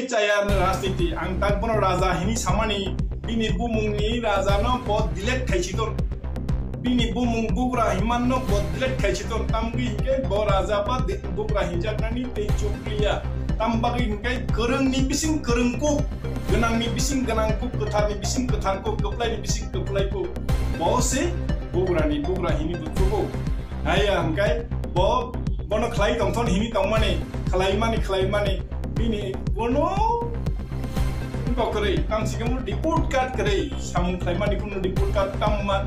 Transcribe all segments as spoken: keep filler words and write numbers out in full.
chaya rajniti, ang tak bono raja hini samani, bini bumungni rajano bo delete khaisi ton. Bini bumung bugra himanno bo delete khaisi ton. Tamgwi hinkhe bo raja ba de-, bugra hinjaknani tei chukliya. Tam bagwi hinkhe kwrwngni bising kwrwng kuk, gwnangni bising gwnang kuk, kwtharni bising kwthar kuk, kwplaini bising kwplai kuk. Bo se bugrani bugra hini buthugo. Haiya hinkhe bo, bono khlai tongthon hini tongmani, khlaimani, khlaimani, bini bono wngkok kwrwi, tamsike mo report card kwrwi, samung khlaimani kuno report card tamma,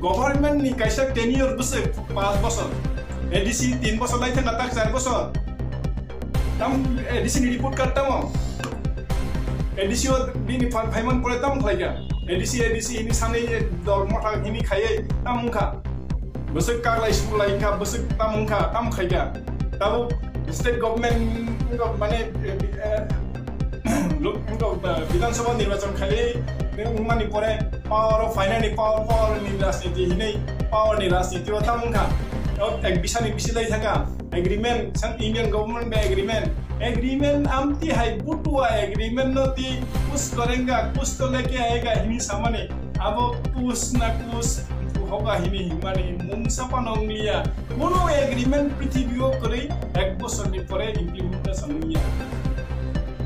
government ni kaisa tenure bwswk panch bosor, A D C tin bosor lai thangkha tak char bosor, tam A D C ni report card tamo, A D C o bini pha-, phaiman pore tam khlaikha, A D C, A D C hini sanwi dol motha hini khaiwi tam wngkha. Bwswk kaklai suklai wngkha, bwswk tam wngkha, tam khaikha. Tabuk state government wngkha, mane, eh, eh, lo-, wngkha, eh, Bidhan Sabha nirbachon khaiwi wngmani pore power o phainani, power, power ni rajniti hinwi power ni rajniti o tam wngkha. O ek bisani bisi lai thangkha. Agreement, san Indian government bai agreement. Agreement amtwi hai butua agreement no twi kus korenga, kus to leke aega hini samani. Abo kus na kus hoga hini himani mungsa pano wngya. Bono agreement prithibi o kwrwi ek bosor ni pore implementation wngya.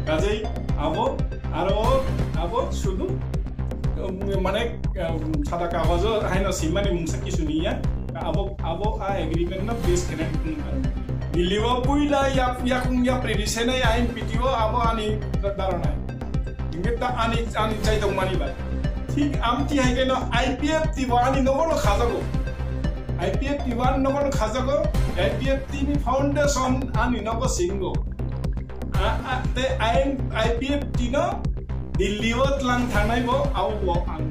Kajai abo aro abo sudu, um, mane, um, sada kagojo haino simani mungsa kisu niya. Abo, abo a agreement no base kene wngkha. Delhi o puila yak-, yakung yapri risenai I N P T o abo ani daronai. Hingke ta ani, ani chaitokmani bai. Thik amtwi hai khe no I P F T bo ani nogo no khajago. I P F T bo ani nogo no khajago. I P F T ni foundation ani nogo singo. A, a, te I N, I P F T no Delhi o tlang thangnai bo abo bo ang.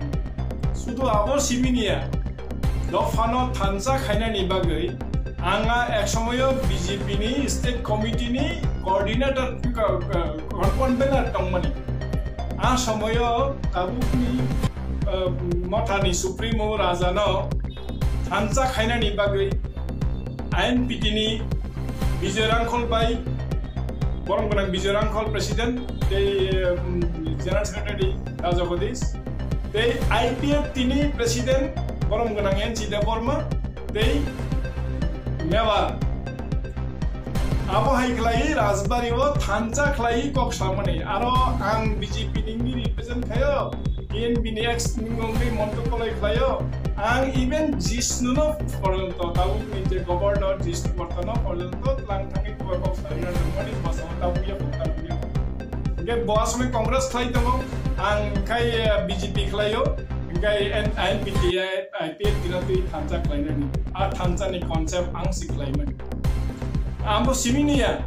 Sudu abo siminiya. Dophano thansa khainani bagwi ang a ek somoyo B J P ni state committee ni coordinator, uh, uh, convener tongmani. A somoyo tabukni, uh, mothani supremo rajano thansa khainani bagwi I N P T ni Bijoy Rangkhol bai, borom gwnang Bijoy Rangkhol president, tei, um, general secretary Raja Jagadish, tei I P F T ni president borom gwnang N C Debbarma, tei Mewar. Abo hai khlai Rajbari o thansa khlai kok samani. Aro ang B J P ni represent khayo, T N B ni ex nungni monto kolai khlayo. Ang even Jishnu no porjonto, tabuk ni je governor Jishnu Morta no porjonto tlang thangwi kok samani, mani bwskango tabuk ya, tabuk ya. Hingke bo asomoi Congress khlai tongo, ang khai, eh, B J P khlaio, hingke N-, I N P T, eh, I P F T no twi thansa khlainani. A thansa ni concept ang si khlaimani. Ang bo simi niya.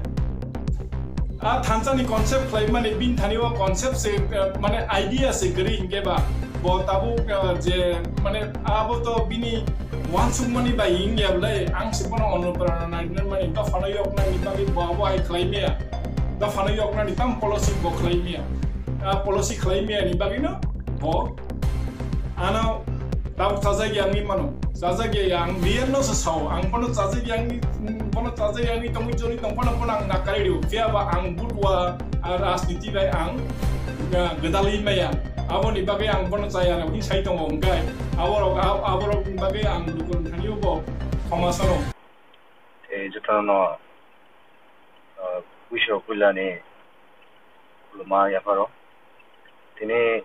A thansa ni concept khlaimani, bini thani o concept se, eh, mane idea se kwrwi hingke ba. Bo tabuk, eh, je, mane, abo to bini uansukmani bai wngya bwle, ang se bono onuprana nainani mani, dophano yoknani bagwi bo abo hai khlai maya. Dophano yoknani tam policy bo khlai maya. A policy khlai maya ni bagwi no bo ano tabuk chajak ya wngwi mano. Chajak ya, ang real no se sao, ang bono chajak ya wngwi, bono chajak ya wngwi tongwi choli tong phano bono ang nakarwi rio. Phiya ba ang butua, a rajniti bai ang, ah, gwdalwi maya. Aboni bagwi ang bono chaya rok hwnwi sai tongo, hwnkhe aborok, ab-, aborokni bagwi ang lukurok thani bo khoma sano. Tei jotono, ah, puisa puilani khuluma yapharo. Tini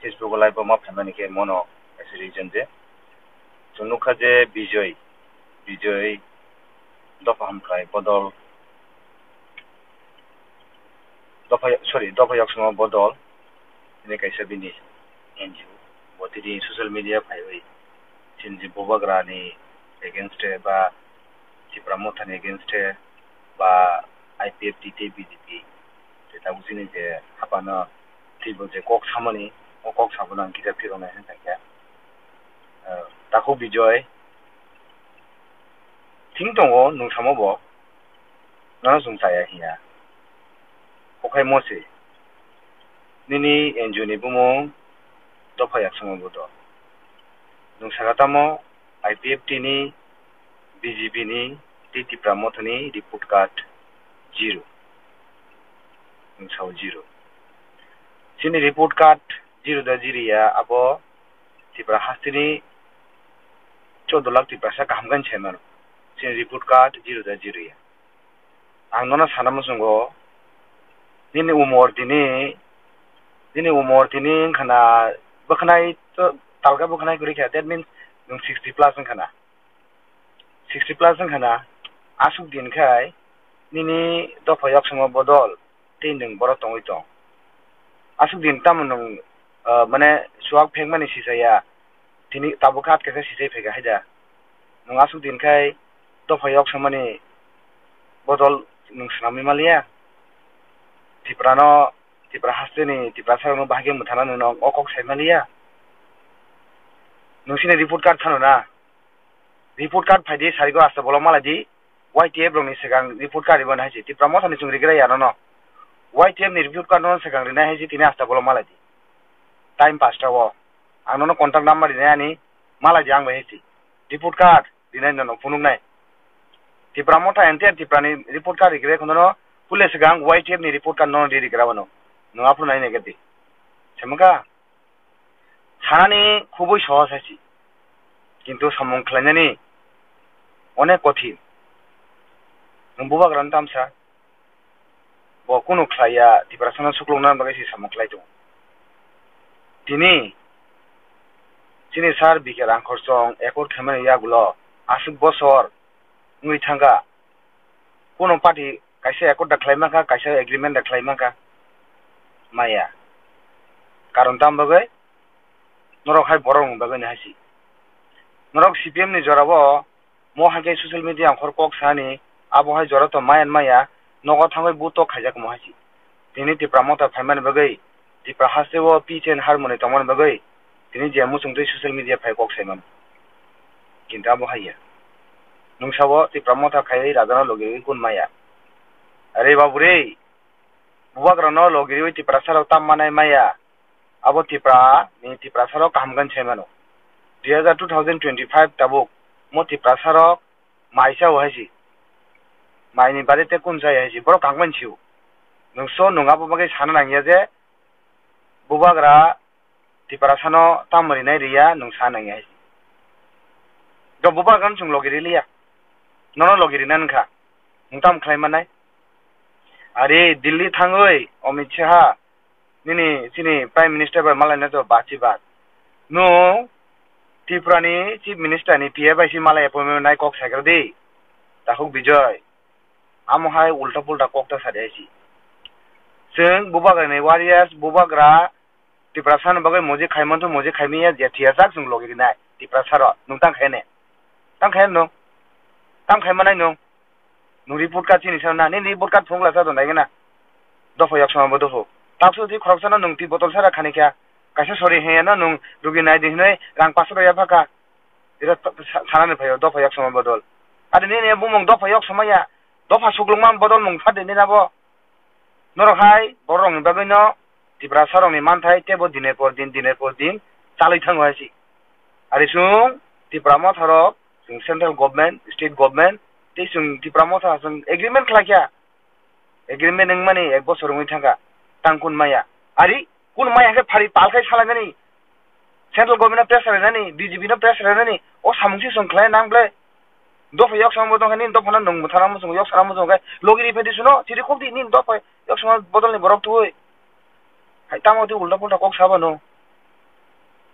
Facebook live o ma phaimani khe mono as a reason je chwng nukha je Bijoy, Bijoy dopha hamkrai bodol, dopha, sorry, dopha yaksongo bodol, bini kaisa bini N G O, bo tini social media phaiwi chini je bubagrani against e ba Tipra Mothani against e ba I P F T tei B J P tei tabuk chini je hapano twibo je kok samani, o kok sabono ang kisa phiroknai hwnwi sankha. Ah, takhuk Bijoy, thing tongo nwng samo bo, nono chwng chaya hiya. Kokhaimo se, nini N G O ni bumung dopha yaksongo bodol. Nwng sakha tamo I P F T ni, B J P ni, tei Tipra Mothani report card zero. Nwng sao zero. Chini report card zero da zero ya, abo Tripura hasteni choudo lakh Tiprasa kaham khe sai mano. Chini report card zero da zero ya. Ang nono sana muchungo, nini umor tini, nini umor tini wngkha na bwkhanai to, talka bwkhanai kwrwi kha, that means nwng sixty plus wngkha na. Sixty plus wngkha na, aswk din khai nini dopha yoksongma bodol tei nwng borok tongwi tong. Aswk din tamo nwng, ah, mane, chuak phekmani sisaya, tini tabuk khe atkha khe sisai phaikha hai da. Nwng aswk din khai dopha yoksongmani bodol nwng swnamwi maliya? Tripura no, Tripura hasteni Tiprasa rokno bahai khe mwthana nwng o kok sai maliya? Nwng sini report card phano na? Report card phai di, sarigo asta bolong malai di. Y T F rokni swkang report card ribana hai se. Tipra Motha ni chwng rigra ya nono. Y T F ni report card no swkang rinai hai se, tini asta bolong malai di. Time pasta o. Ang nono contact number rinai ani, malai di ang bai hai se. Report card rinai nono phunuk nai. Tipra Motha entire Tipra ni report card rigra khono no, pule swkang Y T F ni report card no ri rigra wano. Nwng aphuru nai nai gati. Semaka? Sanani khubui sohos hai se, kintu samung khlainani onek kothin. Nwng bubagrano tamsa, bo kunu khlaiya, Tiprasano suklukna bagwi se samung khlai tongo. Tini chini sir B K Rangkhorchong accord khaimani yagulo aswk bosor wngwi thangkha, kunu party kaisa accord da khlai mankha, kaisa agreement da khlai mankha. Maya. Karon tam bagwi? Norok hai borok ni bagwi ni hai se. Norok C P M ni jora o mo hai khe social media ongkhor kok sani, abo hai jora to maya maya, nogo thangwi bu tok khaijak mo hai se. Tini Tipra Motha phaimani bagwi, Tipra haste o peace and harmony tongmani bagwi, tini je muchungtwi social media phai kok saimano. Kintu abo hai ya. Nwng sabo Tipra Motha khaiwi rajano logi kun maya. Are babu re, bubagrano logi riwi Tiprasa rok tam manai maya. Abo Tipra ni Tiprasa rok kaham khe saimano. Dui hazar two thousand twenty-five tabuk mo Tiprasa rok mai chao hai se. Mai ni bade te kun chai hai se. Borok kaham khe sio. Nwng so nwng abo bagwi sana nangya je bubagra Tiprasano tamo rinai riya nwng sa nangya hai se. Do bubagrano chwng logi riliya. Nono logi rina wngkha. Nwng tamo khlai manai? Are Delhi thangwi Amit Shah nini chini Prime Minister bai malaina to bachi bak. Nwng Tripura ni Chief Minister ni P A bai si malai appointment nai kok sakra di. Takhuk Bijoy. Amo hai ulta pulta kok ta sadi hai si. Chwng bubagra ni warriors, bubagra Tiprasa ni bagwi moji khai manthu, moji khai miya, je thiya jak chwng logi rinai. Tiprasa ro, nwng tang khai ne? Tang khai nwng? Tang khai manai nwng? Nwng report card chini sana, nini report card phungla sa dondai gana. Dopha yok sama bo dopho. Takso twi khoroksa no nwng twi botol sara khani kha. Kaisa sori haya no nwng rugi nai di hinwi rang paso rok ya phaka. Ira sanani phaio dopha yok sama bodol. Adi nini bumung dopha yok sama ya. Dopha suklungma bodol mung phade nina bo. Norok hai borok rokni bagwi no Tiprasa rokni manthai teibo diner por din, diner por din chalwi thango hai si. Ari chwng Tipra Motha rok, chwng central government, state government, tei chwng Tipra Motha chwng agreement khlai kha. Agreement wngmani ek bosor wngwi thangkha, tang kun maya. Ari kun maya khe phari pal khai salainani, central government no pressure rwnani, B J P no pressure rwnani, o samung si chwng khlai nang ble. Dopha yok sama bodol khe nini dopha no nwng mwthana muchungo, yok sana muchungo khe logi ri phai di suno, chiri khok di nini dopha yok sama bodol ni borok twi. Hai tamo twi ulta pulta kok sabo no.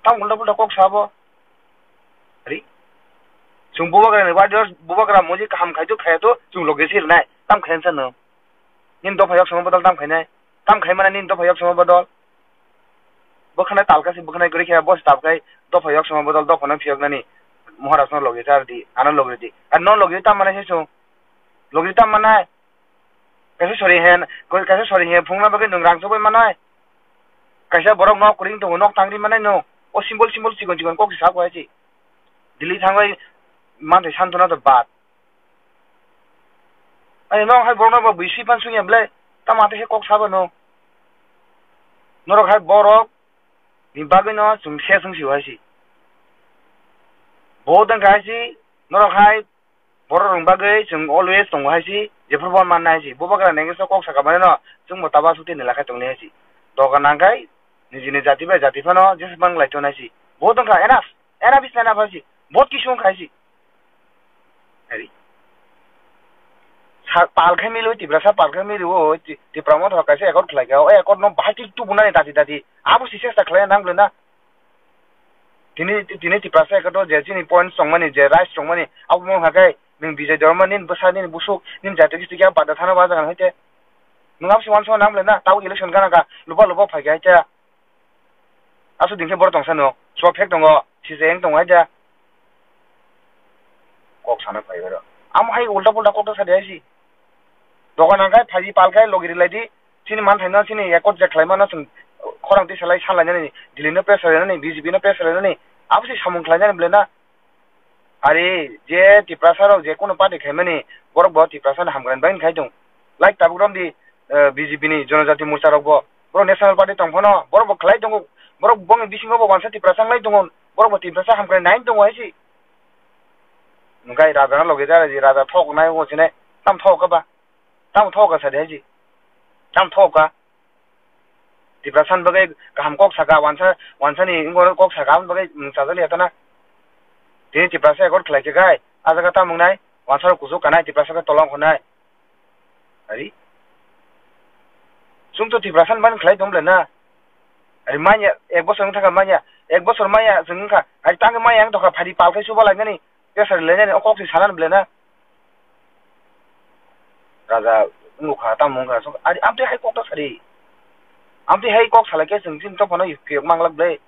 Tamo ulta pulta kok sabo. Ari. Chwng bubagra ni warriors, bubagra moji kaham khai to khai to, chwng logi si rwnai. Tam khai sa no. Nini dopha yok sama bodol tam khainai. Tam khai mana nini dopha yok sama bodol. Bwkhanai talka se bwkhanai kwrwi khe boss tab khai dopha yok sama bodol dopha no phiyok nani Maharaj no logi char di, ano logi di. Ar no logi tam manai se chwng. Logi tam manai. Kaisa sori hen, kaisa sori hen phungna bagwi nwng rang chobwi manai. Kaisa borok nok kwrwi tongo, nok tangri manai no. O symbol symbol chikon chikon kok se sak wai se. Delhi thangwi manthai santona to bad. Ani no hai borok no bo bisi pan sungya ble. Tamo ate he kok sabo no. Norok hai borok ni bagwi no chwng se chwng si hai si. Bo dang khai si norok hai Borok rok bagwi chwng always tongo hai si, jephru bo manna hai si. Bo bagra nengkhe kok saka mane no, chwng bo taba suti ni lakhai tongni hai si. Doga nangkhai, nijini jati bai jati phano jesa bang lai ton hai si. Bo tongkha enough, enough is enough hai si. Bo kisu wngkha hai si. Ari. Sa-, pal khai mili o, Tiprasa pal khai mili o, Ti-, Tipra Motha kaisa accord khlai kha, o accord no bahai tik tubunani dati dati. Abo si chesta khlai nang le na. Tini, tini Tiprasa accord o je chini points tongmani, je rights tongmani, abo mo hakai, nwng Bijay Debbarma nini bwsa, nini busuk, nini jati kisti khe pada thana baja hai te. Nwng abo si wansukma nang le na, tabo election gana kha, lupa lupa phai kha hai te. Aswk din khe borok tongsa no. Chwng phek tongo, sijeng tongo hai da. Kok sana phai oro. Amo hai ulta pulta kok ta sa de hai si. Dogan ang khai phaji pal khai logi rilai di. Chini man thai no chini ekot je khlai mano chwng khorang twi salai salai nani. Delhi no pressure nani, B J P no pressure nani. Abo si samung khlai nani ble na. Ari je Tiprasa rok je kono party khaimani, borok bo Tiprasa ni hamkrai bagwi khai tong. Like tabuk romdi, eh, B J P ni Jonojati Morcha rok bo, borok National Party tong phano, borok bo khlai tongo, borok bongni bisingo bo wansa Tiprasa wnglai tongo, borok bo Tiprasa hamkrai nai tongo hai si. Hwnkhe raja no logi jara di, raja thok nai bo sine, tam thok ka ba, tam thok ka sa di hai si, tam thok ka. Tiprasa ni bagwi kaham kok saka, wansa, wansa ni wngbo kok saka, aboni bagwi mwng chajak liya tana. Tini Tiprasa accord khlai khe khai, ah jaga tamo wngnai, wansa rok kuchuk kanai, Tiprasa khe tolong khonai. Ari? Chwng to Tiprasa ni bagwi khlai tong bwle na. Ari manya, ek bosor wng thaka manya, ek bosor manya chwng wngkha, ari tangwi manya wng tongkha, phari pal khai chuba lai nani. Pressure le nani o kok si sana ble na. Raja wngkha, tamo wngkha, sok, ari amtwi hai kok ta sadi. Amtwi hai kok salai khe chwng chini to phano phiyok manglak ble.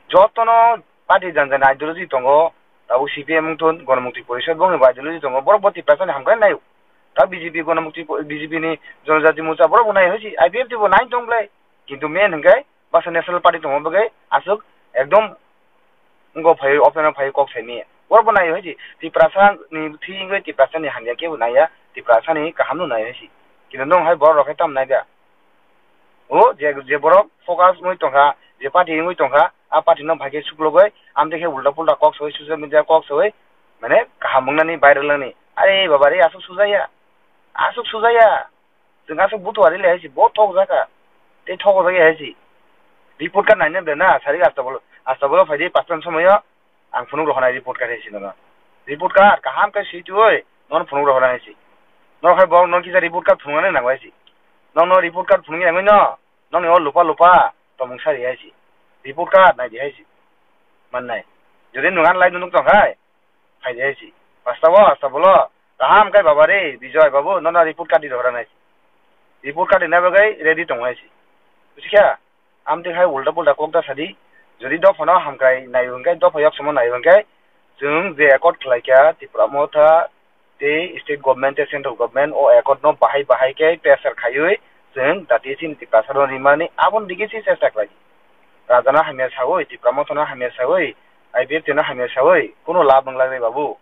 Jotono party jan jan ideology tongo, tabuk C P M wngthun, Ganamukti Porishad bongni bo ideology tongo, borok bo Tiprasa ni hamkrai naio. Ta B J P Ganamukti po-, B J P ni Jonojati Morcha borok bo nai hoisi, I P F T bo nai tong ble. Kintu main hwnkhe basa National Party tongma bagwi aswk ekdom wngkha phaiwi open o phaiwi kok saimaya. Borok bo naiwi hai di, Tiprasa ni thwi wngwi Tiprasa ni hamya kebo naiya, Tiprasa ni kaham no naiwi si. Kintu nwng hai borok rok khe tamo naiga. O je, je borok focus wngwi tongkha, je party wngwi tongkha, a party no phai khe suklogwi, amtwi khe ulta pulta kok sawi, social media kok sawi, mane kaham wngnani viral wngnani. Are baba re, aswk sujaya. Aswk sujaya. Chwng aswk butuari le hai si, bo thok jaka. Tei thok jaka hai si. Report card naina ble na, sari asta bolo, asta bolo phai di, pastan somoyo, ang phunuk rohornai report card hai si nono. Report card kaham khe swi twi, nono phunuk rohornai hai si. Nono khai bo, nono kisa report card phunuknani nango hai si. Nono report card phunukya nangwi no, noni o lupa lupa, tomung sari hai si. Report card nai di hai si. Mannai. Jodi nwng an lai nuk tong khai, phai di hai si. Asta bo, asta bolo. Kaham khe baba re, Bijoy babu, nono report card di rohornai si. Report card rina bagwi ready tong hai si. Buji kha? Amtwi hai ulta pulta kok da sadi. Jodi dophano hamkrai nai hwnkhe, dopha yok somo nai hwnkhe, chwng je accord khlai kha, Tipra Motha tei state government tei central government o accord no bahai bahai khe pressure khaiwi chwng dati chini Tiprasa no rimani aboni digi se chesta khlai. Raja no hamya sawi, Tipra Motha no hamya sawi, I P F T no hamya sawi, kuno lab wng lak re babu.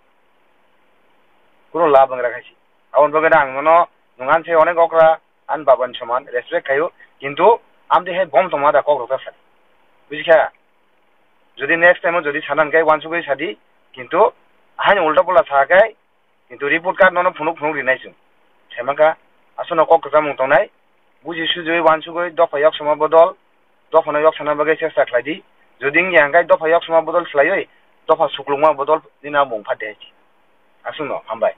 Kuno lab wng ra khai si. Aboni bagwi no ang nono nwng an se onek okra, an baba ni soman, respect khaio, kintu amtwi hai bom tongma da kok rok ta sadi. Buji kha? Jodi next time o jodi sana hwnkhe uansugwi sadi, kintu haino ulta pulta sa khe, kintu report card nono phunuk phunuk rinai chwng. Sai mankha, aswkno kok kwchangmung tongnai, buji sujui uansugwi dopha yok sama bodol, dophano yok sana bagwi chesta khlai di. Jodi wngya hwnkhe dopha yok sama bodol khlaiwi, dopha suklukma bodol nini a mung phat de hai si. Aswkno, hambai.